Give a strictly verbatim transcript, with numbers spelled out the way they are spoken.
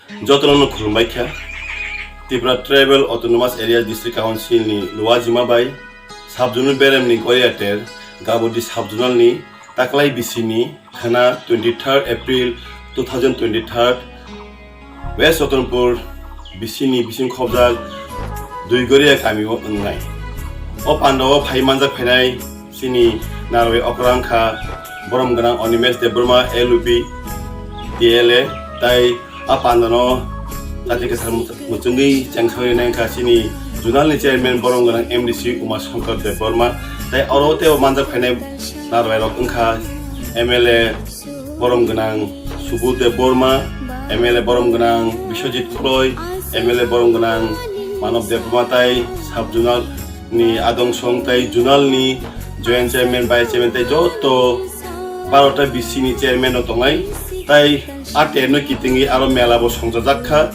Jotono no khulumbai kha. Tripura Tribal Autonomous Area District Council ni luajima bai Sub-Zonal Beremni Goriater Gabodi Sub-Zonal ni taklai bisini khana twenty-third April two thousand twenty-three West Ratanpur bisini bising khobjak Duigoria kami o wngnai. O pandao phai manjak phainai chini narwi okra wngkha borom gwnang Animesh Debbarma L U B D L A tai a pandano jati kwchar muchungwi chengsawi nai wngkha chini zonal ni chairman borom gwnang M D C Uma Shankar Debbarma tai oro tei o manjak phainai narwi rok wngkha M L A borom gwnang Subodh Debbarma, M L A borom gwnang Biswajit Kroy, M L A borom gwnang Manav Debbarma tai sub-zonal ni adong song tai zonal ni joint chairman, vice chairman tai joto barota B C ni chairman rok tongnai tai a terno kitingwi aro mela bo songjajak kha.